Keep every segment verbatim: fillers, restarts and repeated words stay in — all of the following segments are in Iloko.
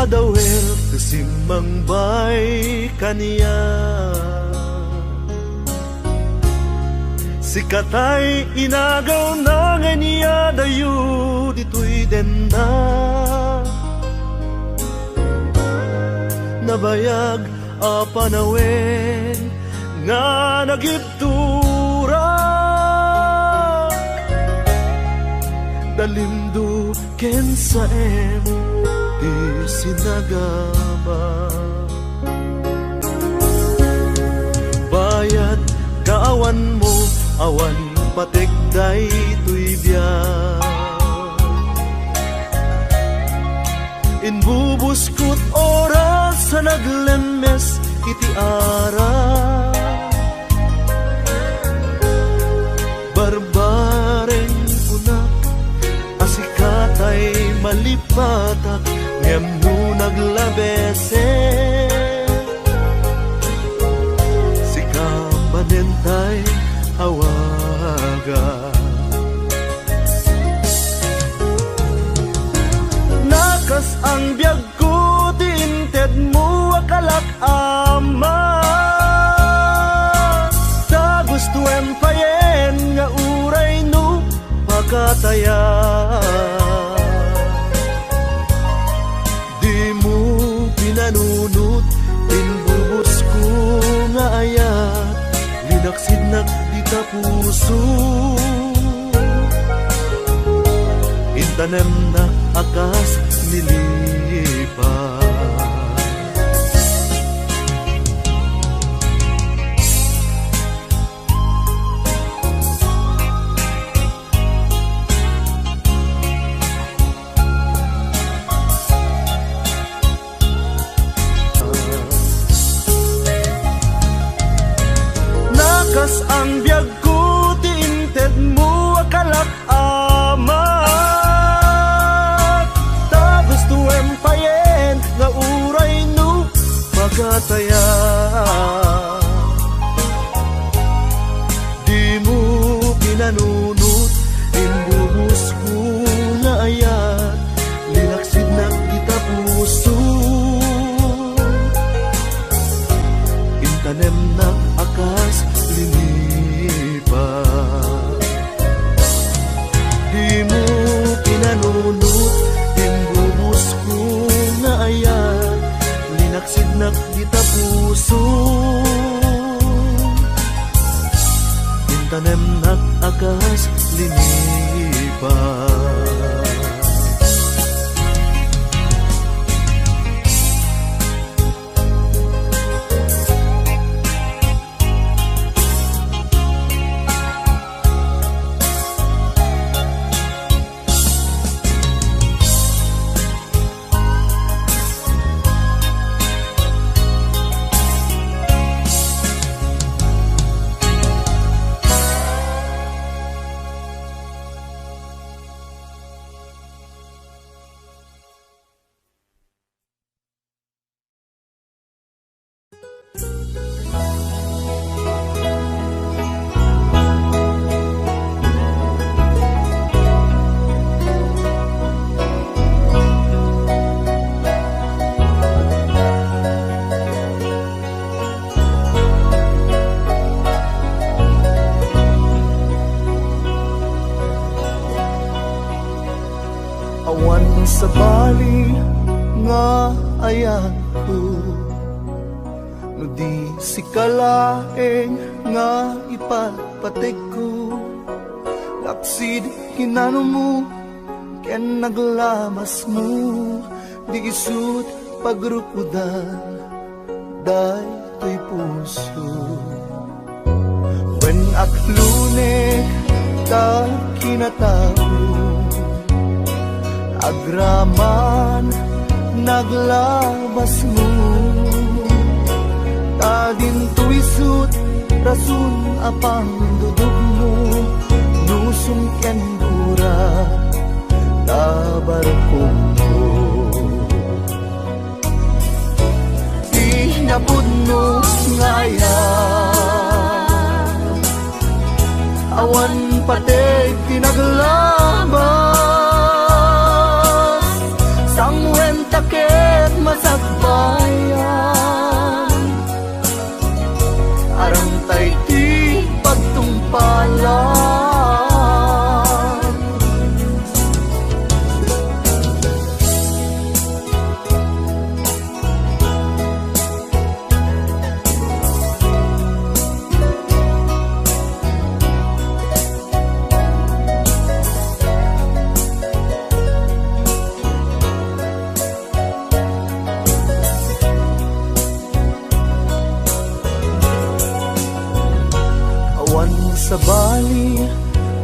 Adawel ti simmangbay kaniak. Sika tay inagawna nga ania dayo ditoy denna. Nabayag a panawen nga nagibturak. Dalimdo ken saem ti sinagaba. Bayat kaawanmo, awan pateg daytoy biag. Inbubuskot oras a naglemmes iti arak. Barbareng kunak a sika tay malipatak, ngem no naglabesek, sika manen tay awaga. Nakas-ang biagko ti intedmo a kalak, Ama. Ta gustoem payen nga uray no pakatayan. Dimo pinanunot ti inbubusko nga ayat, linaksidnak dita puso. Intanemnak a kas ni lipa. Nakas-ang biagko ti intedmo a kalak, Ama. Ta gustoem payen nga uray no pakatayan. Dimo pinanunot ti inbubusko nga ayat, linaksidnak dita puso. Intanemnak a kas linipa. Dimo pinanunot ti inbubusko nga ayat, linaksidnak dita puso. Intanemnak a kas linipa. Awan sabali nga ayatko, no di sika laeng nga ipatpategko. Laksid kinanomo ken naglabasmo, di isut' pagrukodan daytoy puso. Wen, aklonnek ta kinatao, agraman naglabasmo. Ta dinto isut' rason a pangdudugmo, no sumken gura ta barkokmo. Ti napudno nga ayat, awan pateg ti naglabas. Sanguen ta ket Sabali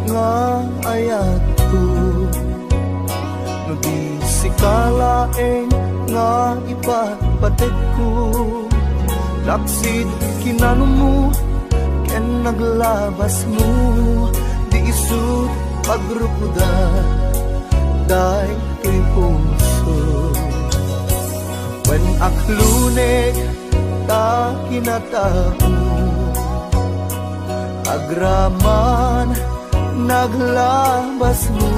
nga ayatko, no di sika laeng nga ipatpatedko, laksid kinanmo ken naglabasmo, di isut' pagrukoda daytoy puso. Wen akloneg ta kinatao, agraman naglabasmo,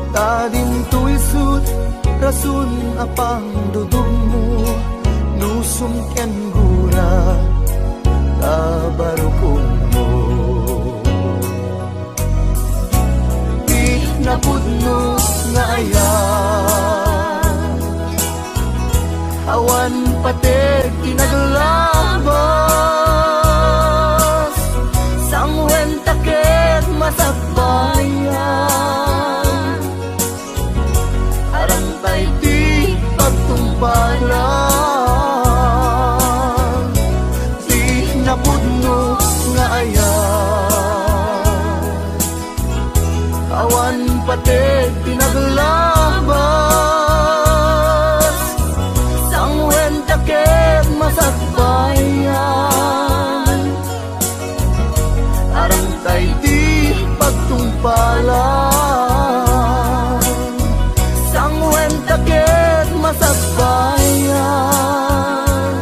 ta dinto isut' rason a pangdudummo, nusum ken gura ta barukonmo. Ti napudno nga ayat, awan pateg ti naglabas, sanguenta ket masakbayan. Arantay ti pagtungpalan, ti napudno nga ayat. Awan pateg ti naglabas, sanguenta ket masakbayan. Arantay ti pagtungpalan, sanguenta ket masakbayan.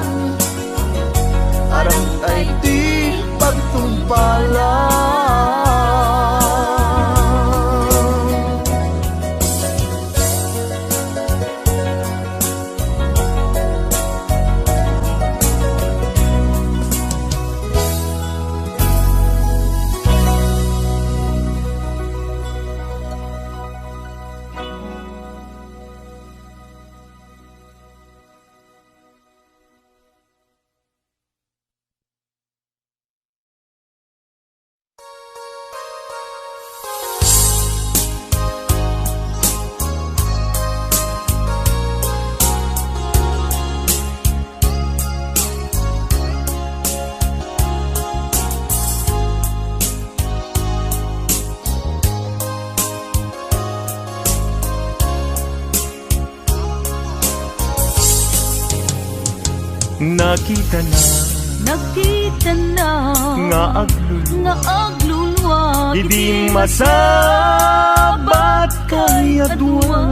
Arantay ti pagtungpalan. Nakitana, nakitana nga aglulua, nga aglulua idi masabat kay a dua.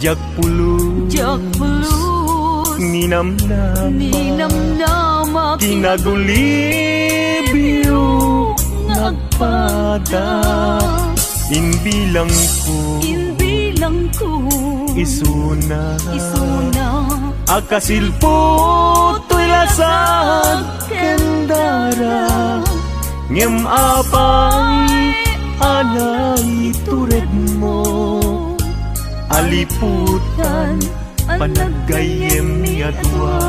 Diak pulos, diak pulos ninamnama, ninamnama kinagulibyo nga agpada. Imbilangko, imbilangko isuna, isuna a kasilpo toy lasag ken dara. Ngem apay a naituredmo a liputan panaggayyemmi a dua.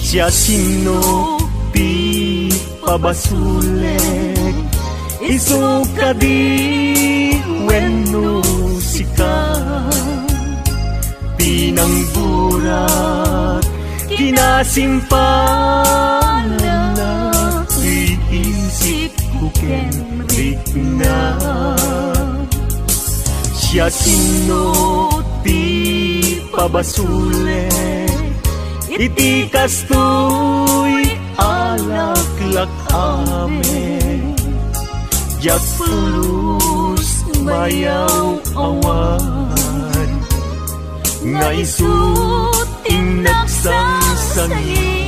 Siasino ti pabasolek, isu kadi wenno sika? Pinangburak kinasimpalanna, iisip ko ken rikna. Siasino ti pabasolek iti kastoy a laklak-amek? Diak pulos mayaw-awan nga isu ti nagsangsangitan.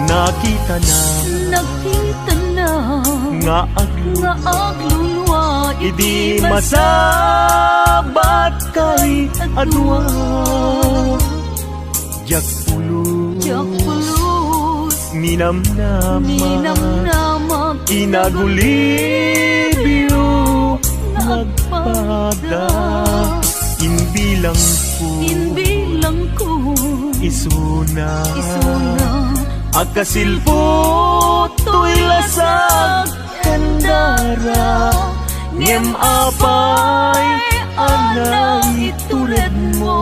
Nakitana, nakitana nga aglu-, nga aglulua idi masabat kay a dua. Diak pulos, diak pulos Ninamnama, ninamnama, inagulibyo nga agpada. Inbilangko, inbilangko, isuna, isuna, a kasilpo toy lasag ken dara, ngem apay a naituredmo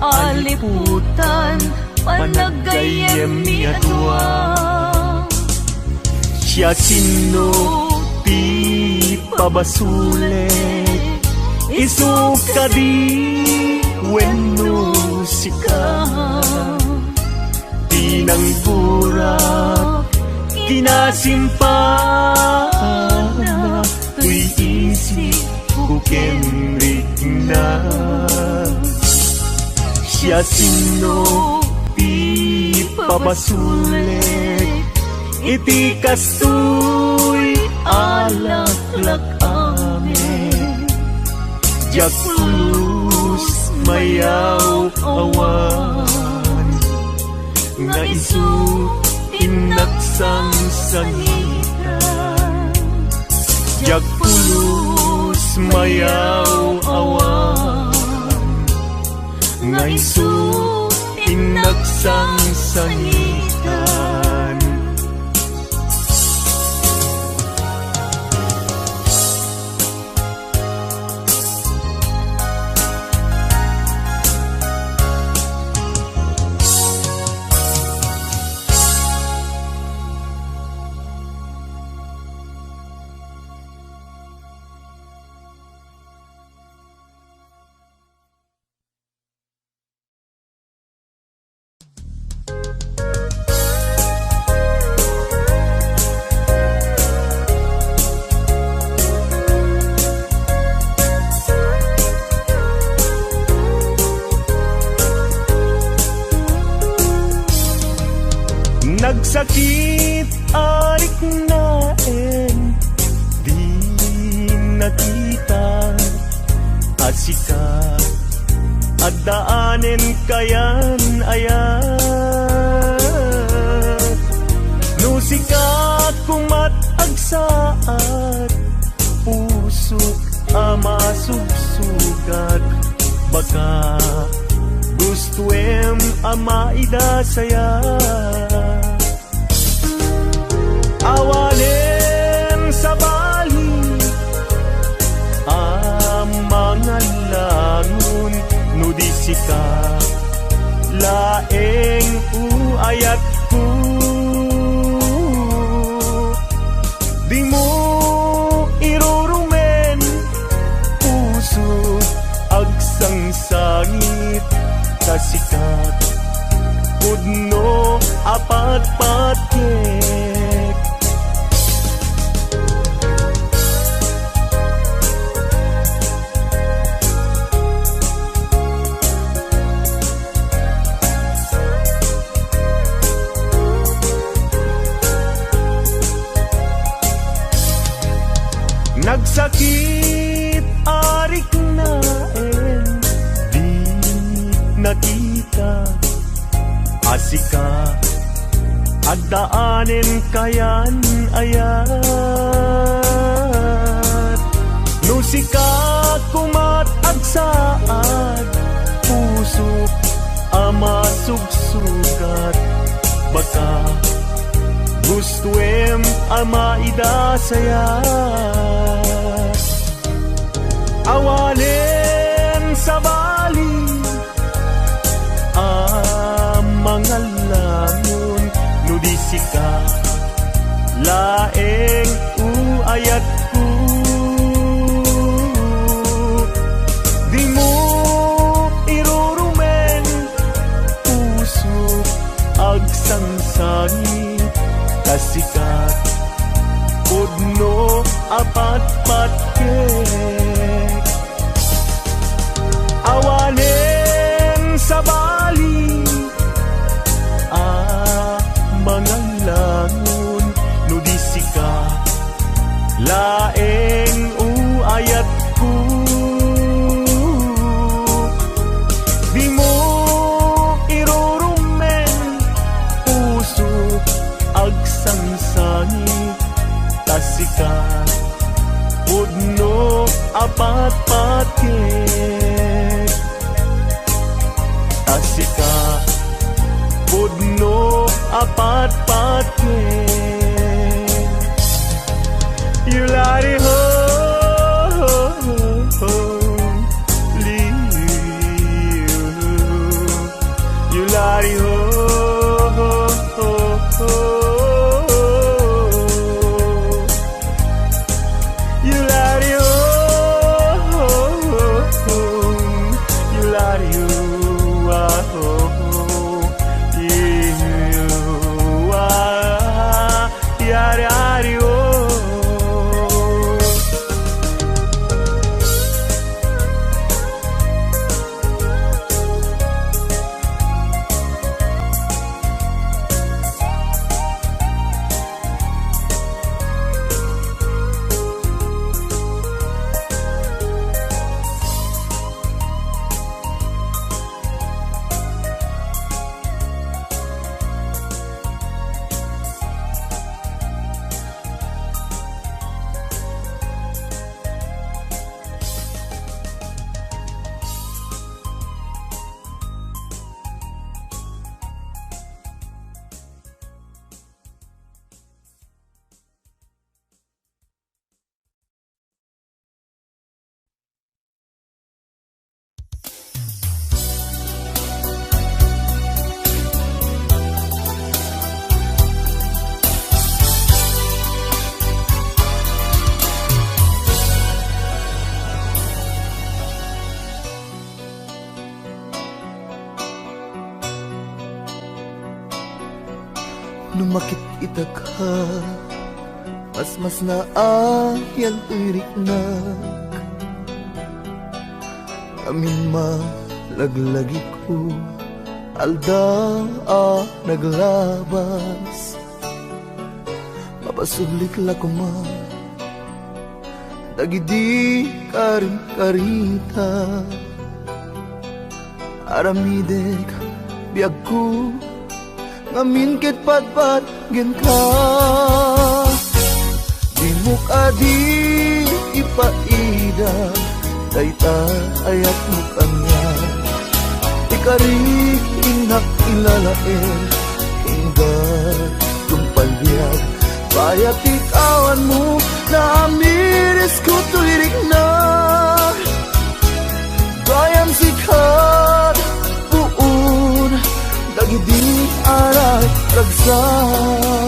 a liputan panaggayyemmi a dua. Siasino ti pabasolek? Isu kadi wenno sika? Ti nanggurak, kinasimpanak, toy isip ko ken rikna. Siasino ti pabasolek iti kastoy a laklak-amen? Diak pulos mayaw-awan nga isu ti nagsangsangitan. Diak pulos mayaw-awan nga isu ti nagsangsangitan. Nagsakit a riknaen, di nakita a sika, addaanen kayan-ayat. No sika komat agsaad, pusok a masugsugat, baka gustuem a maidasayat. Awanen sabali a mangallangon no di sika laeng o ayatko. Dimo irurumen, puso, agsangsangit ta sika pudno a patpatkek. Nagsakit a riknaen, di nakita a sika, addaanen kayan-ayat. No sika komat agsaad, pusok a masugsugat, baka gustuem a maidasayat. Awanen sabali a mangallangon no di sika laeng o ayatko. Dimo irurumen, puso, agsangsangit ta sika pudno a patpatkek. Awanen sabali a mangallangon no di sika laeng o ayatko. Dimo irurumen, puso, Patpatgen. Yulari ho, ho, ho, ho. Liu. Yulari ho, ho, ho, ho. Yulari ho, ho, ho, ho. Yulari ho, ah, ho, ho. Yulari ho. No makit-itak, masmasna a yan iriknak. Amin malaglagipko, aldaw a naglabas. Mapasublik la koma dagidi karin-karita. Aramidek biagko ngamin ket patpatgenka. Dimo kadi ipaida dayta a yatmo kaniak. Ikarik, innak ilalaed, inggad tungpal biag. Bayat ti kawanmo, naamirisko toy riknak. Gayam sika, puon dagidi a rag-, ragsak.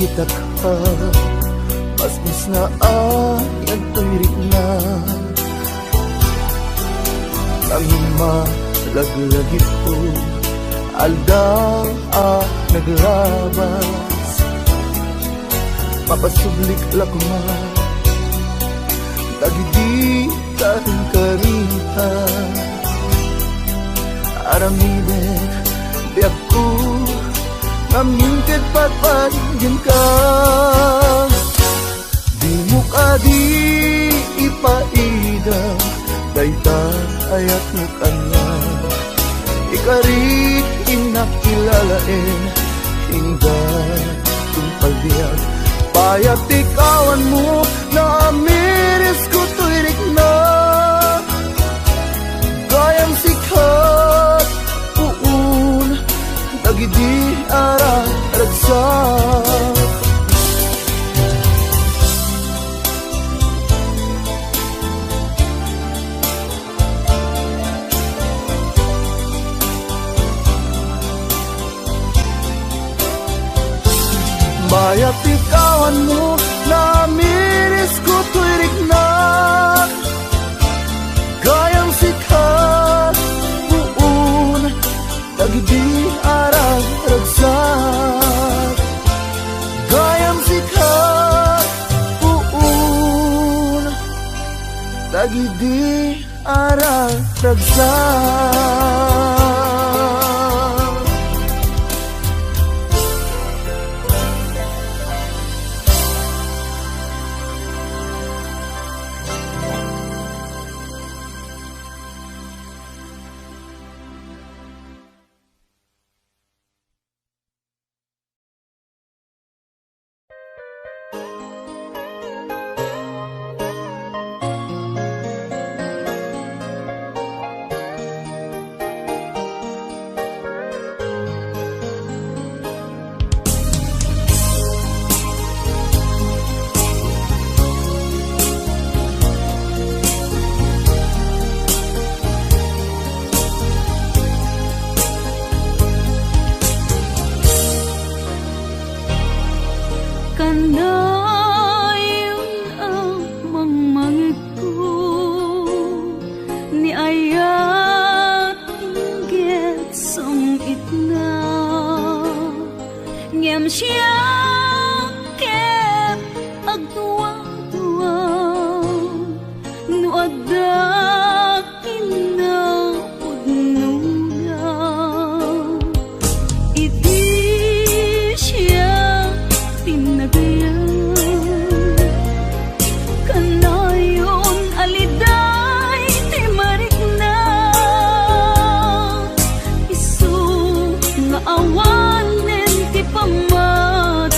Makitaka, masmasna a yan toy riknak. Amin malaglagipko, aldaw a naglabas. Mapasublik la koma dagidi karin-karita. Aramidek biagko ngamin ket patpatgenka. Dimo kadi ipaida dayta a yatmo kaniak. Ikarik, innak ilalaed, inggad tungpal biag. Bayat ti kawanmo, naamirisko toy riknak. Gayam sika, puon dagidi a raragsak. Bayat ti kawanmo, naamirisko toy riknak. Gayam sika, puon dagidi a raragsak. Dagidi a ragsak. Kanayon a mangmangegko ni ayat inggit sum-itna. Ngem siak ket agduadua no adda kinapudnona. Iti siak ti nagayat, kanayon a liday ti marikna. Isu nga awanen ti pamati.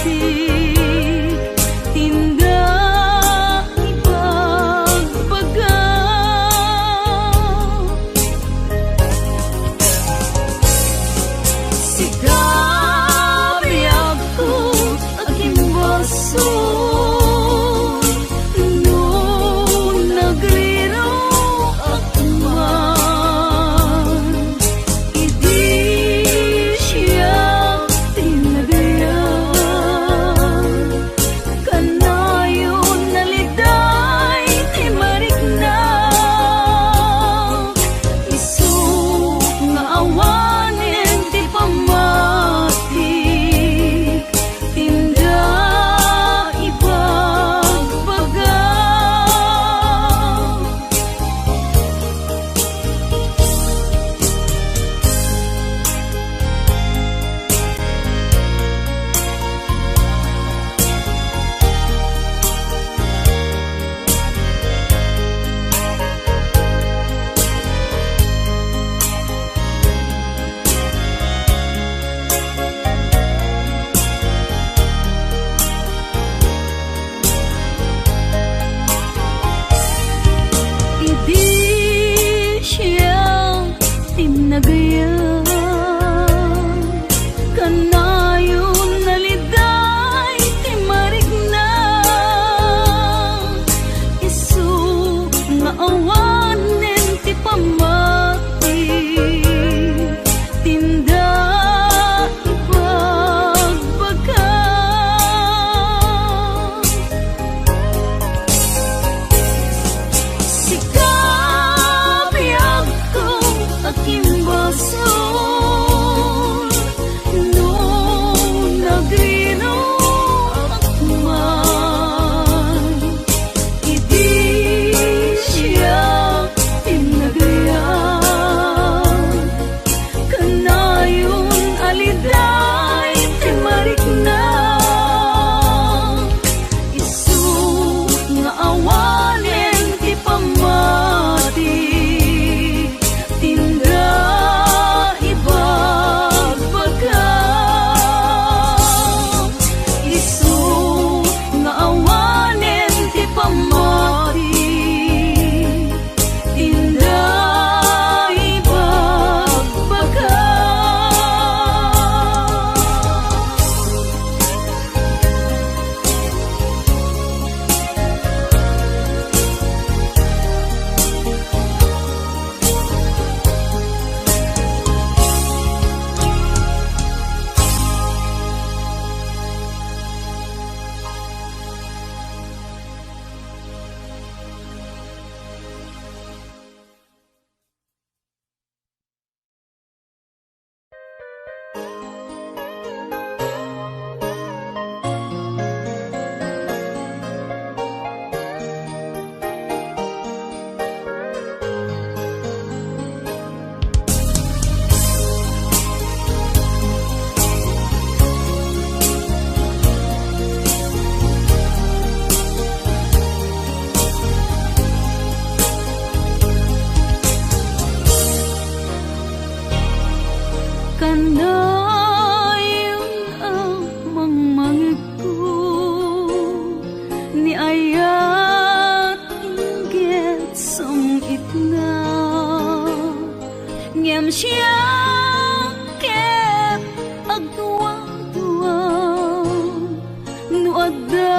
No adda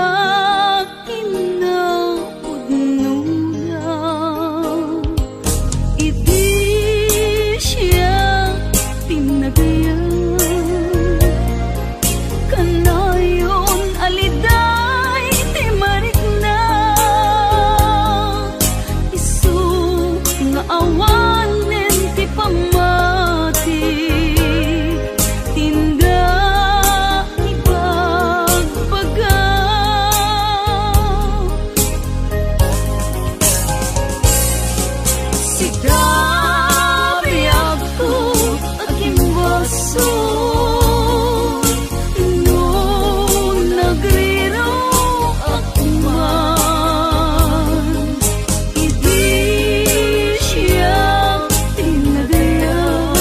kinapudnona, idi siak ti nagayat. Kanayon a liday ti marikna, isu nga awanen ti pammati, tinda ibagbaga. Sika, biagko, agimbasol, no nagriruak man, idi siak ti nagayat.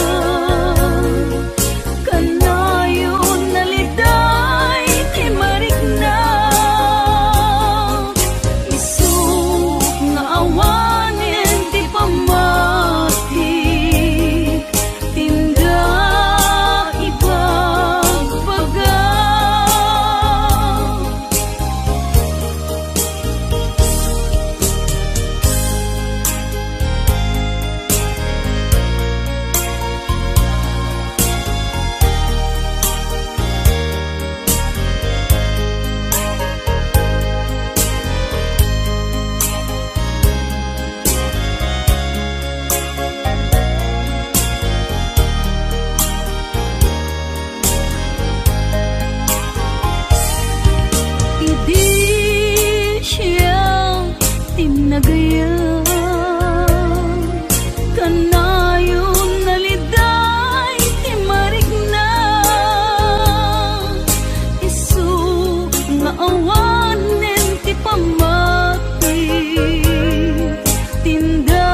Kanayon a liday ti marikna, isu nga awanen ti pammati, tinda ibagbaga. Idi siak ti nagayat, kanayon a liday ti marikna, isu nga awanen ti pammati, tinda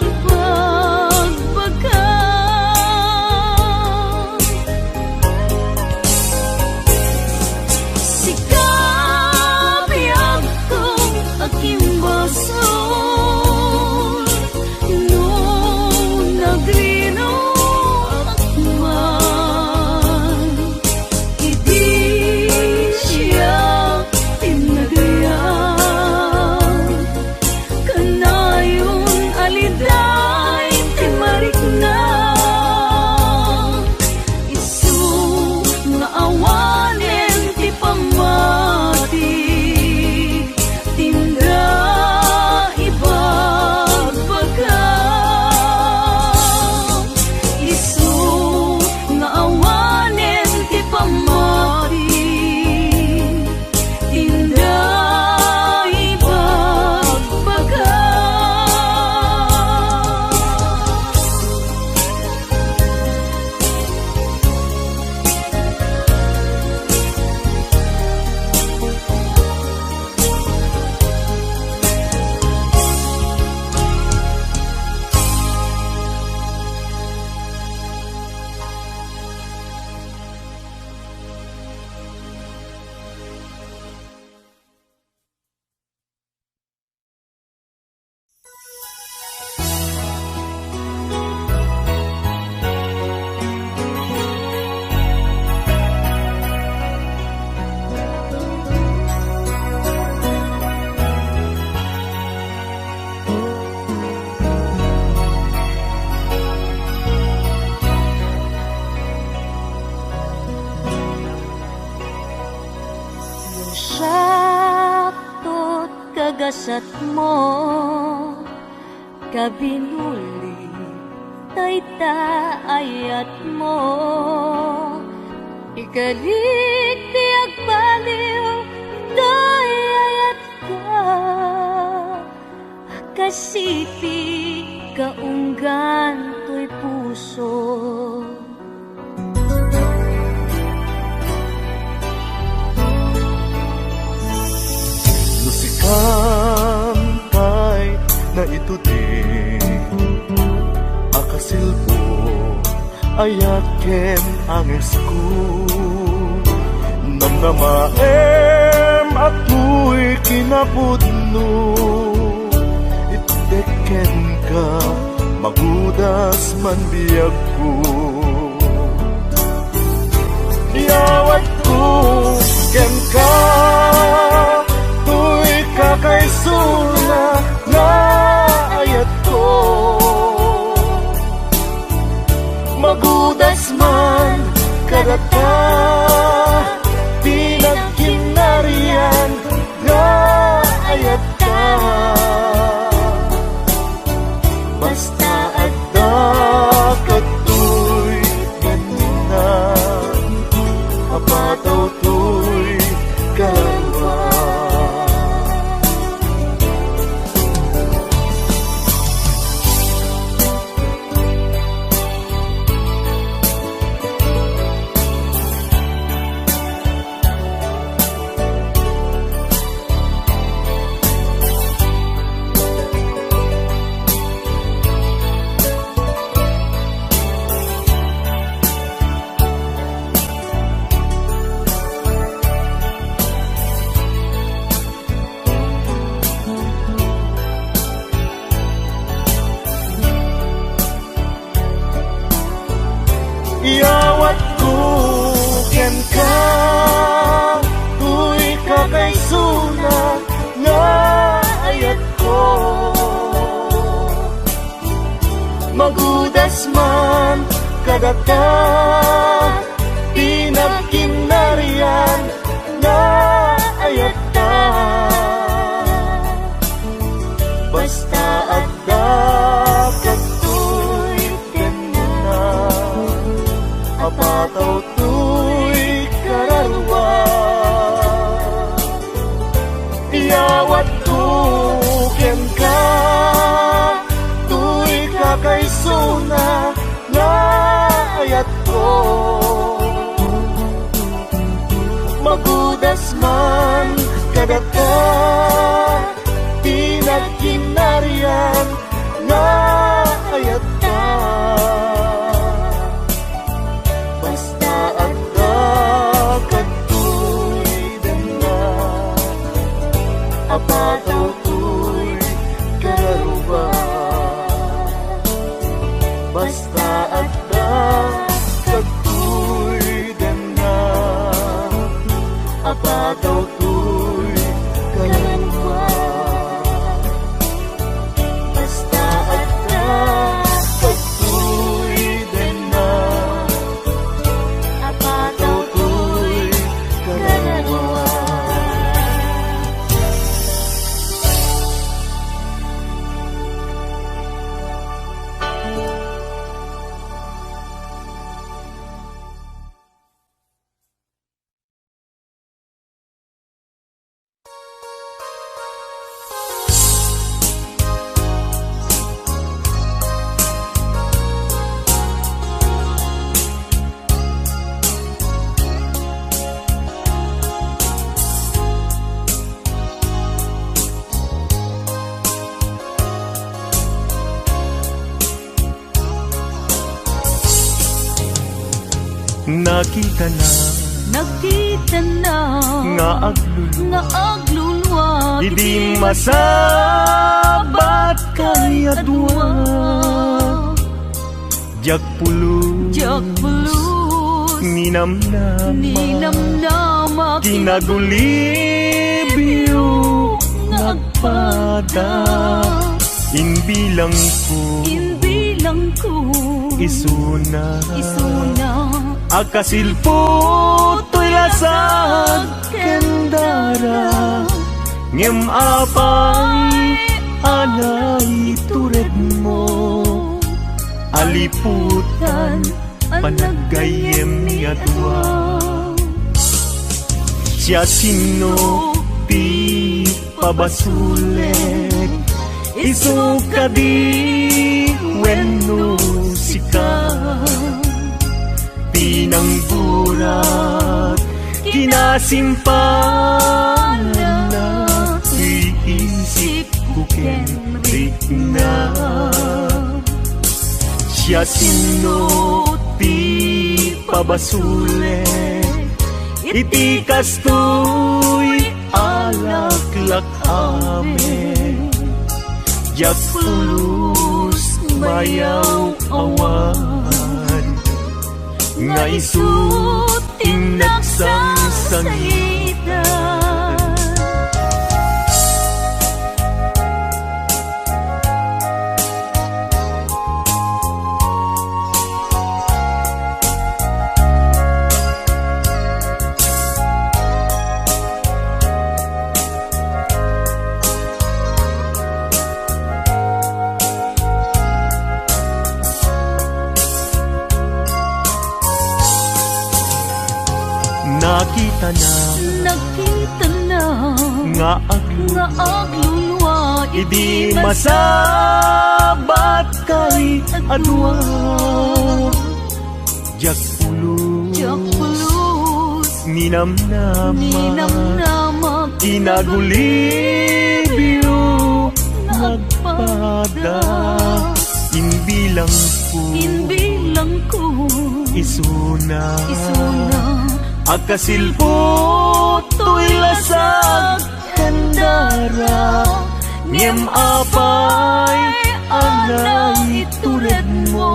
ibagbaga. Sika, biagko, agimbasol, no nagriruak man, idi siak ti nagayat. Kanayon a liday ti marikna, isu nga awanen ti pammati, tinda ibagbaga. Isu nga awanen ti pammati, tinda ibagbaga. No siak to't kagasatmo, kabinuli dayta ayatmo. Ikalik ti agbaliw, dayta ayatka, a kasipi kaunggan toy puso. No sikan tay naitudi a kasilpo, ayat ken angesko, namnamaem a toy kinapudno, itdek kenka, magudas man biagko. Ti Data ti nagkinarian nga ayatta. Basta adda kadtoy ganna, apataw toy kararua. Iyawatko kenka, toy kakaisuna nga ayatko. Magudas man kadata ti nagkinarian nga ayatta. Basta adda kadtoy kenna, apataw toy kararua. Iyawatko kenka, toy kakaisuna nga ayatko. Magudas man kadata ti nagkinarian nga ayatta. Basta adda kadtoy denna, apataw toy kararua. Basta adda kadtoy denna, apataw toy kararua. Basta adda kadtoy denna, apataw toy kararua. Nakitana. Nakitana. Nga aglulu. Nga agluluak. Idi masabat kayadua. Diak pulos. Diak pulos. Ninamnamak. Ninamnamak. Kinagulibyo nga agpada. Inbilangko. Inbilangko. Isuna. Isuna. A kasilpo toy lasag ken dara. Ngem apay a naituredmo a liputan panaggayyem ni a dua. Siasino ti pabasolek? Isu kadi wenno sika? Pinangburak, kinasimpalanna, iisipko ken rikna. Siasino ti pabasolek iti kastoy a laklak-amek? Diak pulos mayaw-awan nga isu ti nagsangsangitan. Nakitana. Nakitana. Nga aglun-, nga aglunwa idi masabat kay a dua. Diak pulos. Diak pulos. Ninamnama. Ninamnama. Inagulibyo. Nagpada. Inbilangko. Inbilangko. Isuna. Isuna. Agkasilput toy lasag ken dara. Ngem apay a naituredmo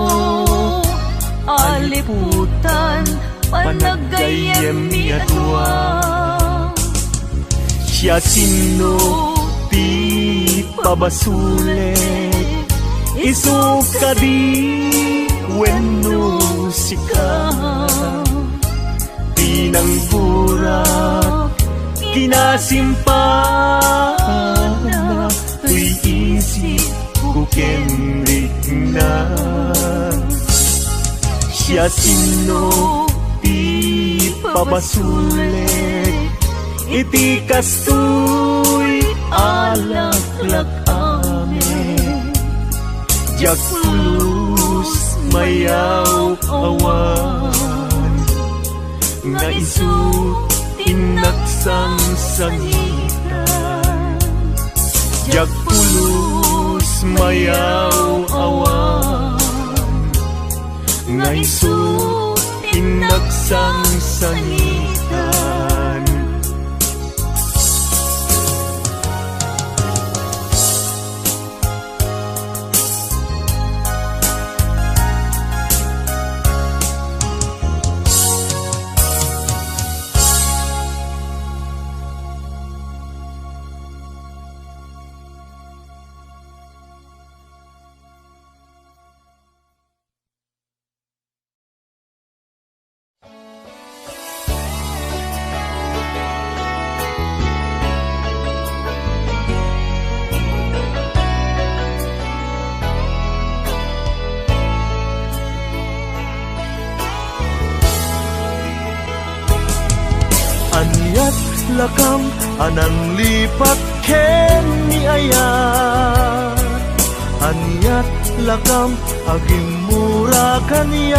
a liputan panaggayyemmi a dua. Siasino ti pabasolek? Isu kadi wenno sika? Pinanggurak, kinasimpanak, toy isipko ken rikna. Siasino ti pabasolek iti kastoy a laklak-amek? Diak pulos mayaw-awan nga isu ti nagsangsangitan. Diak pulos mayaw-awan nga isu ti nagsangsangitan. Aniat lakam a nanglipat ken ni ayat? Aniat lakam agimmura kaniak?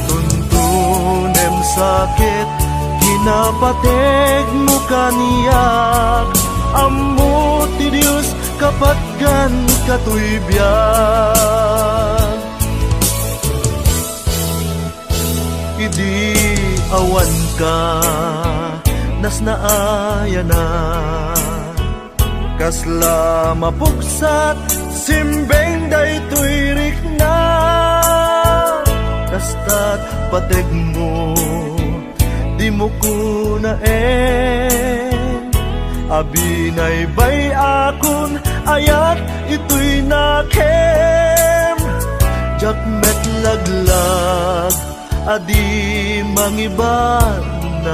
Tuntuntunem sakit kinapategmo kaniak. Ammo ti Dios kapatgan katoy biag. Idi awanka, nasnaayanak. Kasla mapugsat, simbeng daytoy rikna. Kasta't pategmo, dimo kunaen. Abinaybay-akon, ayat itoy nakem. Diak met laglag a di mangibanag.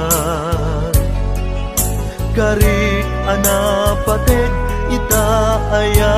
Karik a napateg ita aya.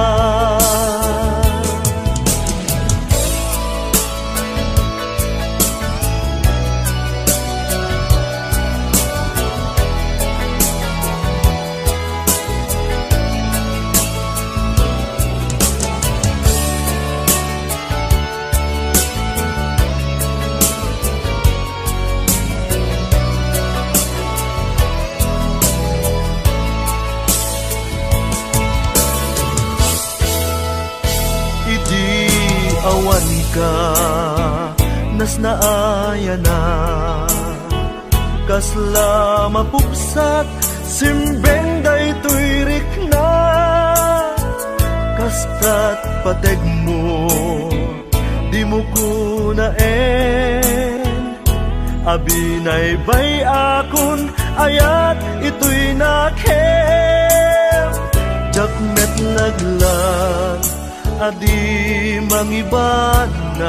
Idi awanka, nasnaayanak. Kasla mapugsat, simbeng daytoy rikna. Kasta't pategmo, dimo kunaen. Abinaybay-akon, ayat itoy nakem. Diak met laglag a di mangibanag.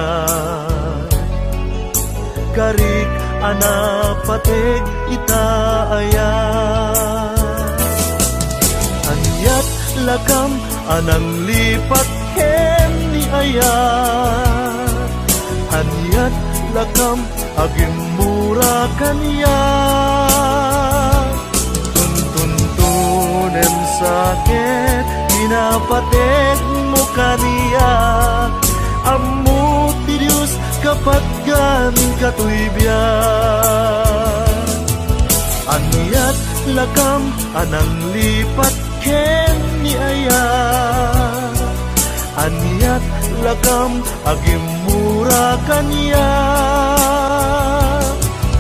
Karik a napateg ita aya. Aniat lakam a nanglipat ken ni ayat? Aniat lakam agimmura kaniak. Tuntuntunem sa ket kinapategmo kaniak. Ammo ti Dios kapatgan katoy biag. Aniat lakam a nanglipat ken ni aya. Aniat lakam a gimmura kaniak.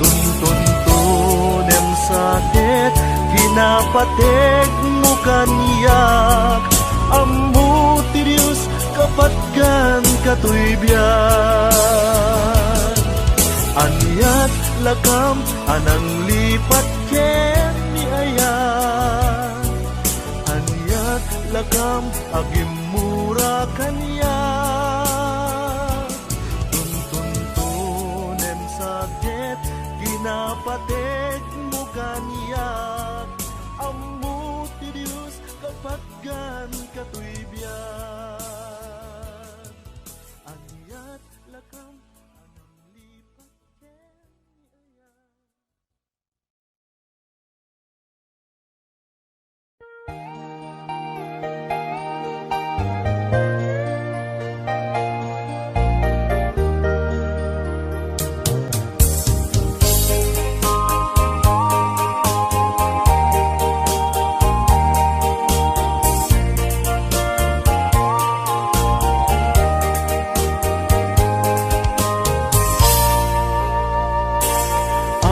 Tuntuntunem sa ket kinapategmo kaniak. Ammo ti Dios kapatgan katoy biag. Aniat lakam a nanglipat ken ni aya. Aniat lakam a gimmura kaniak. Tuntuntunem sa ket kinapategmo kaniak. Ammo ti Dios kapatgan katoy biag. Aniat lakam a nanglipat ken ni aya.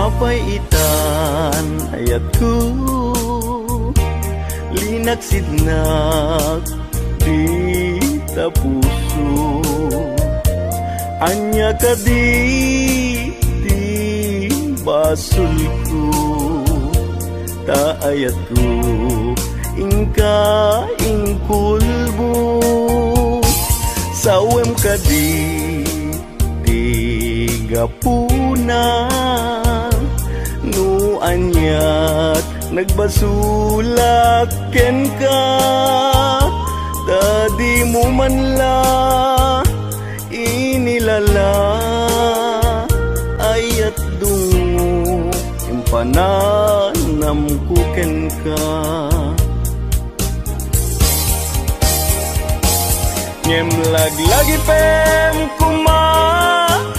Apay itan, ayatko, linaksidnak dita puso. Ania kadi ti basolko? Ta ayatko, inka inkulbo. Sawem kadi ti gapuna? No aniat nagbasolak kenka, ta dimo man la inilala. Ayat dungngo, impananamko kenka. Ngem laglagipem koma,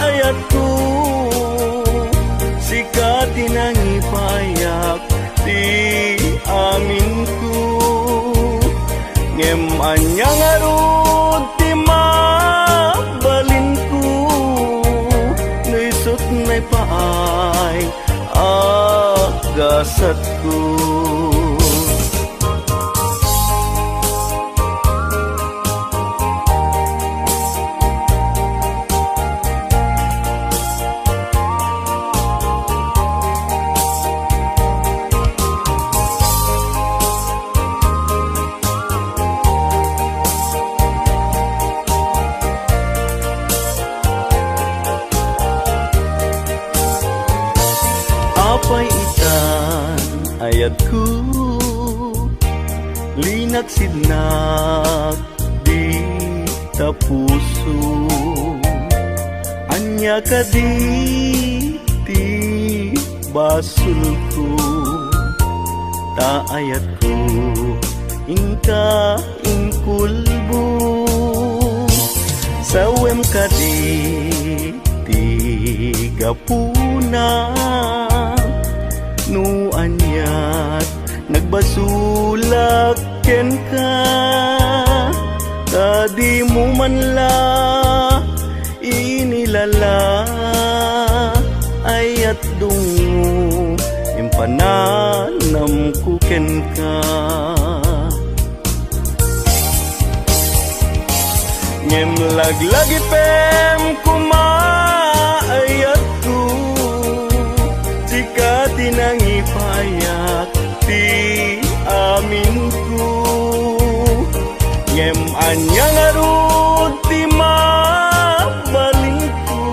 ayatko, sika ti nangipayak ti aminko. Ngem ania ngarud ti mabalinko no isut' naipaay a gasatko? Apay itan, ayatko, linaksidnak dita puso. Ania kadi ti basolko? Ta ayatko, inka inkulbo. Sawem kadi ti gapuna no aniat nagbasolak kenka, ta dimo man la inilala. Ayat dungngo, impananamko kenka. Ngem laglagipem koma, ayatko, sika ti nangipayak ti aminko. Ngem ania ngarud ti mabalinko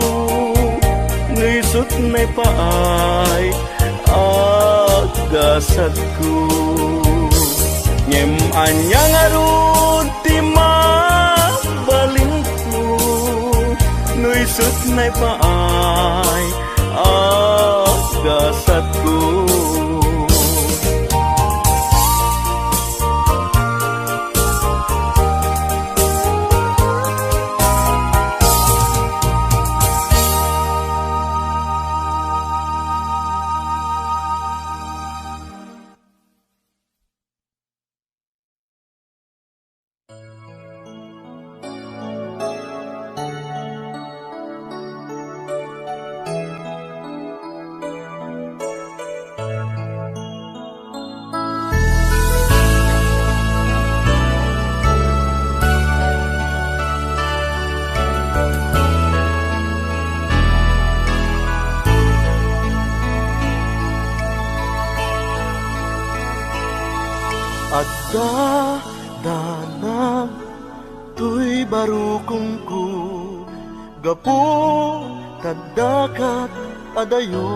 no isut' naipaay a gasatko? Ngem ania ngarud ti mabalinko no isut' naipaay a Adda danag toy barukongko, gapu ta addakat adayo.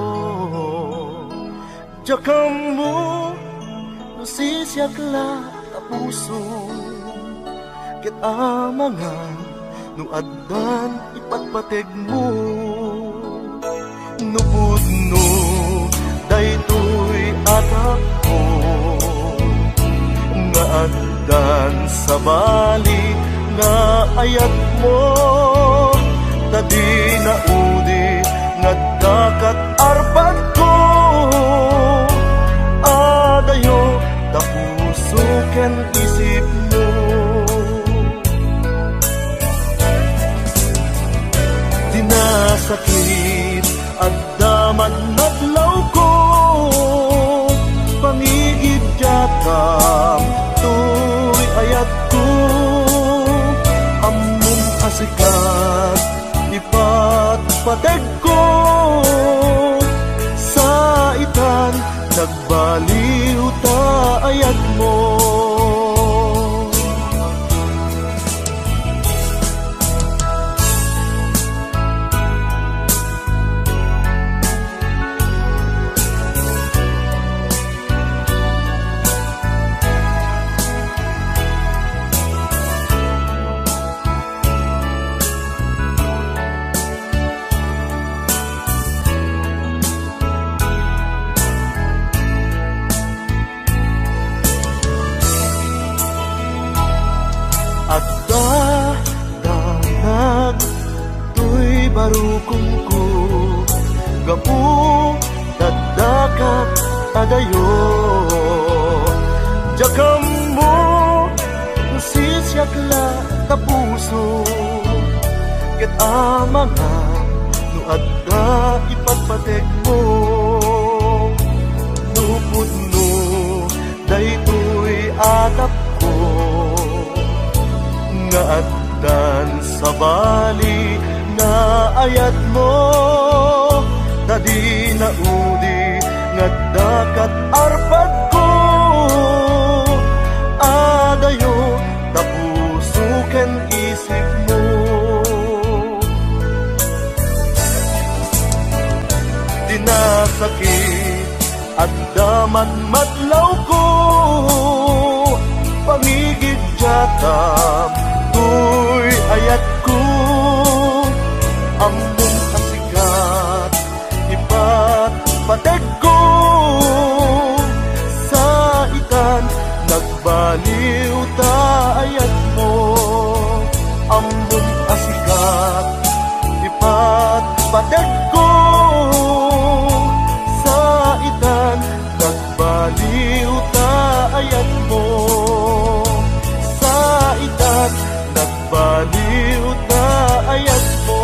Diak ammo no sisiak la ta puso, ket amangan no addan ipatpategmo. No pudno daytoy a tappo nga addan sabali nga ayatmo, ta dina udi nga addakat arpadko. Adayo ta puso ken isipmo. Dinasakit, adda madmadlawko, pangigiddiatam toy ayatko. Ammom a sikat ipatpategko, saitan, nagbaliw ta ayatmo. Adda danag toy barukongko, gapu ta addakat adayo. Diak ammo no sisiak la ta puso, ket amangan no adda ipatpategmo. No pudno daytoy a tappo nga addan sabali nga ayatmo, ta dina udi nga addakat arpadko. Adayo ta puso ken isipmo. Dinasakit, adda madmadlawko, pangigiddiatam toy ayatko. Ammom a sikat ipatpategko, saitan, nagbaliw ta ayatmo. Ammom a sikat ipatpategko, saitan, nagbaliw ta ayatmo. Saitan, nagbaliw ta ayatmo.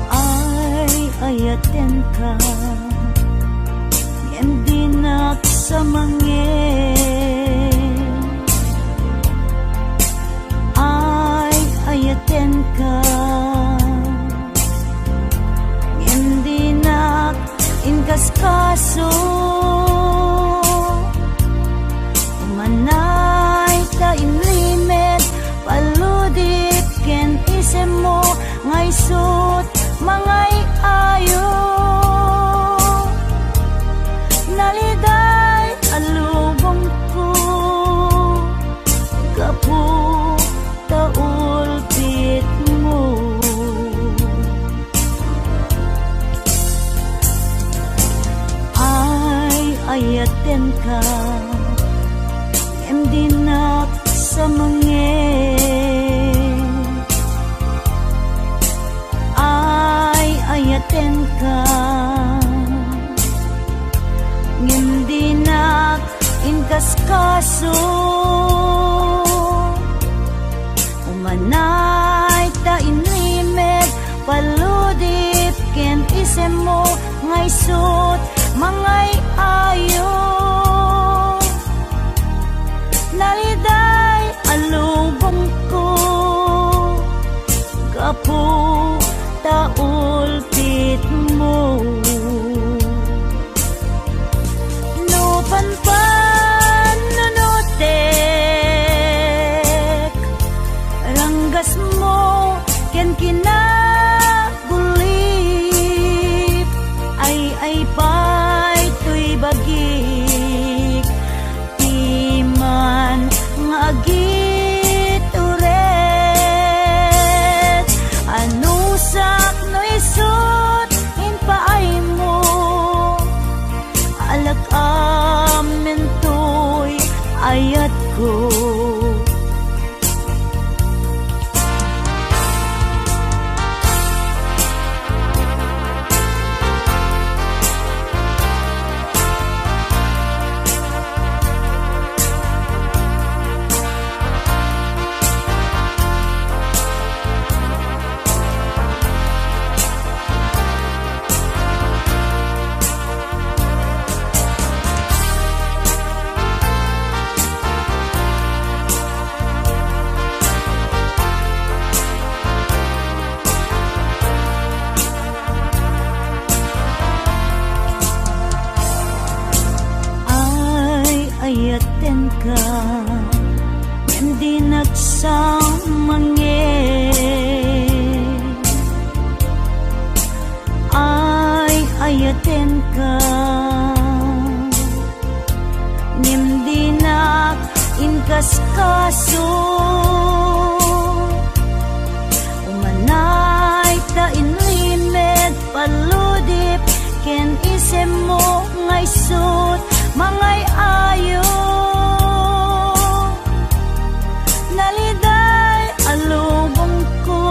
Ay, ayatenka, ngem dinak sa mangngeg. Ay, ayatenka, ngem dinak inkaskaso. Umanay ta inlimed, paludip ken isemmo, nga isut' mangay-ayo. kenka, ngem dinak sa mangngeg. Ay-ayatenka, ngem dinak inkaskaso. Umanay ta inlimed, paludip ken isemmo nga isut' mangay-ayo. Naliday a lubongko, gapu ta ulpitmo. No panpanunotek, ranggasmo ken kinagulip, ay-ay pay toy bagik, piman nga agitured. Anusak no isut' impaaymo, alak amin toy ayatko. Ay-ayatenka, ngem dinak sa mangngeg. Ay-ayatenka, ngem dinak inkaskaso. Umanay ta inlimed, paludip ken isemmo nga isut' mangay-ayo. Naliday a lubongko,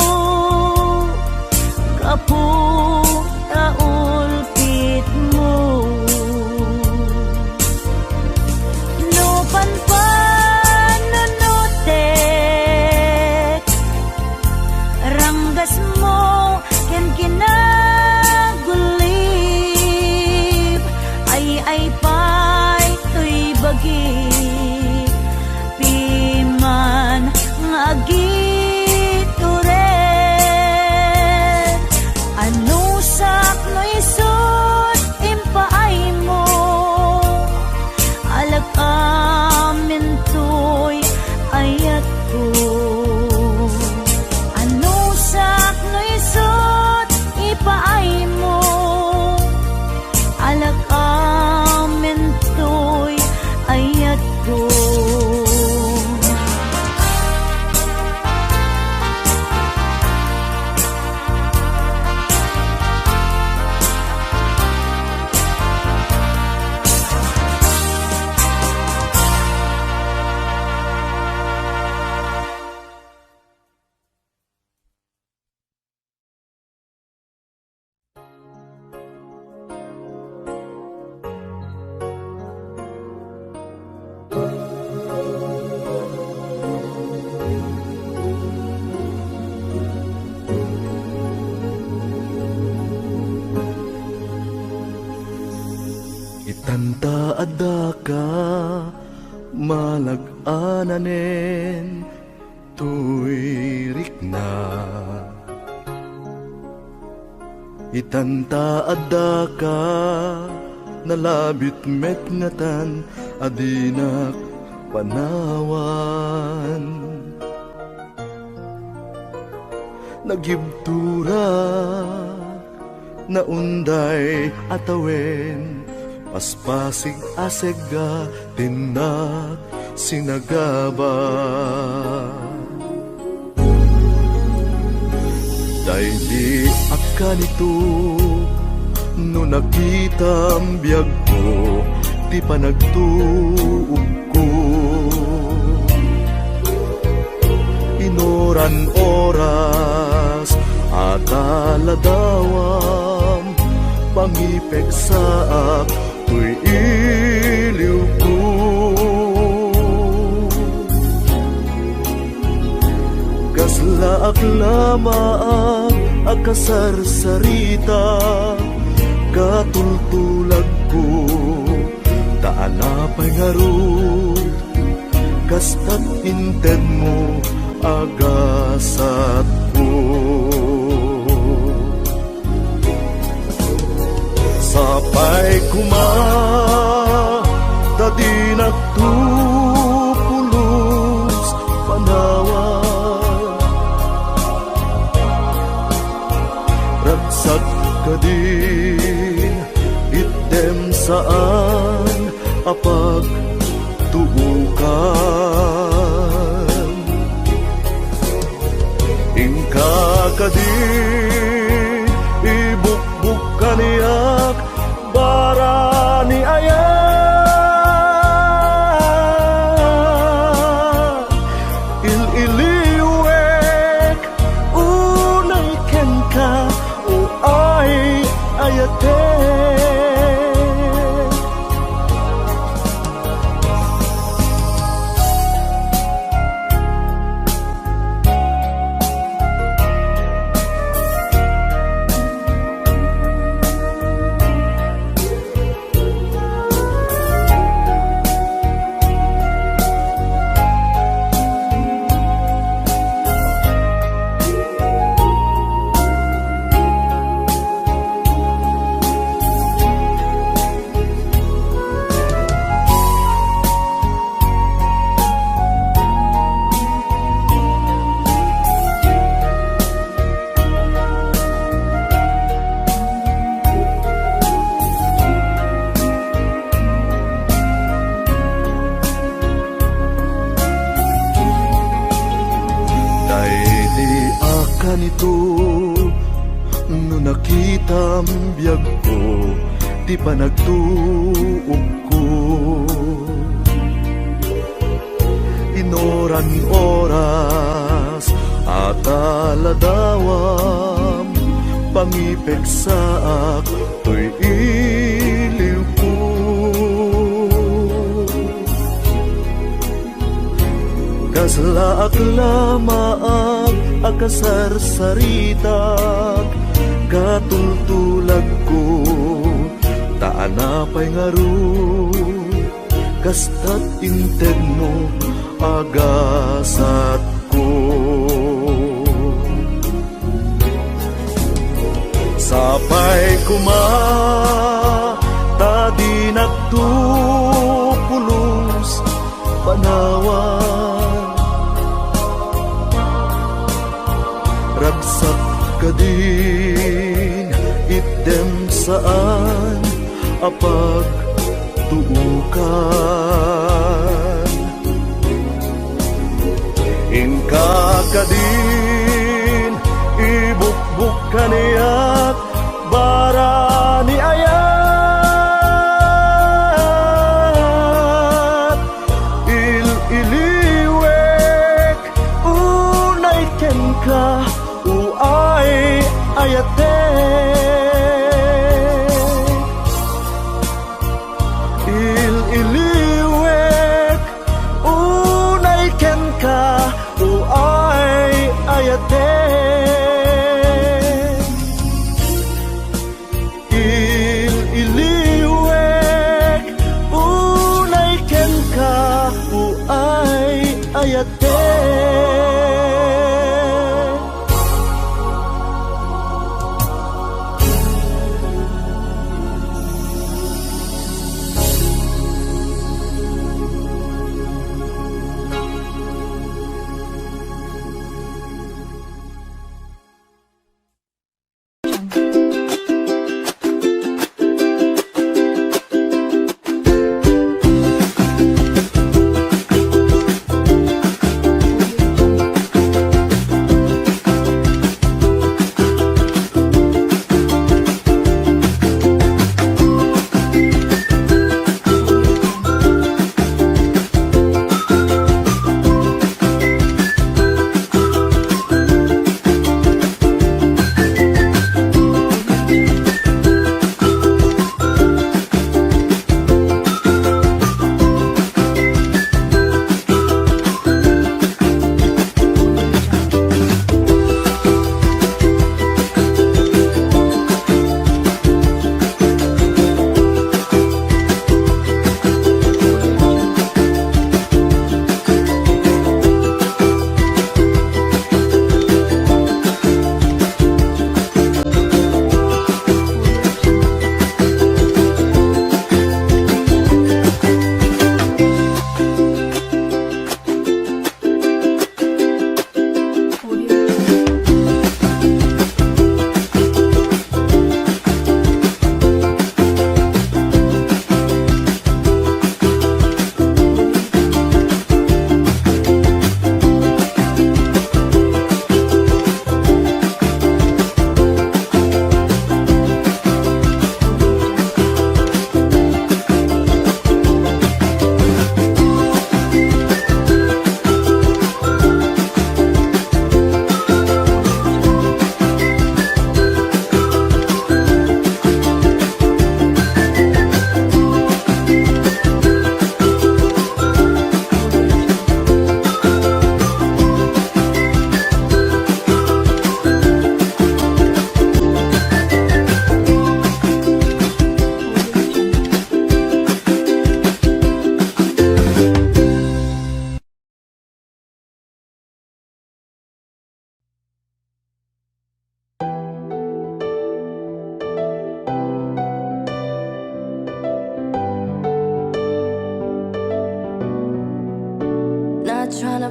gapu ta ulpitmo. No panpanunotek, ranggasmo ken kinagulip, ay-ay pay toy bagik, piman nga agitured. Anusak no isut' impaaymo, alak amin toy ayatko. Anusak no isut' ipaaymo, alak amin toy ayatko. Itanta a daka, malag-ananen toy rikna. Itanta a daka, nalabit met ngatan a dinak panawan. Nagibturak, naunday a tawen, paspasig a segga, tinnak sinagaba. Daydi a kanito, no nakitam biagko, ti panagtuokko. Inoran oras a taladawam, pangipeksaak toy iliwko. Kaslaak laeng a kasarsarita, katultulagko, ta anapay ngarud, kasta't intedmo a gasatko. Sapay koma ta dinak to pulos panawan. Ragsak kadin, itdem saan a pagtuokan. Inka kadin, ibukbuk kaniak, barani aya. Il-iliwek unay kenka, o ay, ayate. Daydi a kanito, no nakitam biagko ti panagtuokko. Inoran oras a taladawam, pangipeksaak toy iliwko. Kaslaak laeng a kasarsaritak, katultulagko, ta anapay ngarud, kasta't intedmo a gasatko. Sapay koma ta dinak to pulos panawan. Ragsak kadin, itdem saan a pagtuokan. Inka kadin, ibukbuk kaniak, barani ayat. Il-iliwek unay kenka, o ay, ayate. Il-iliwek unay kenka, o ay, ayate. Il-iliwek unay kenka, o ay, ayate.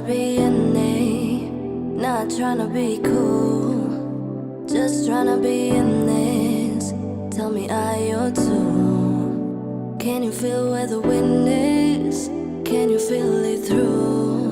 Being me, not trying to be cool, just trying to be in this. Tell me, are you too? Can you feel where the wind is? Can you feel it through?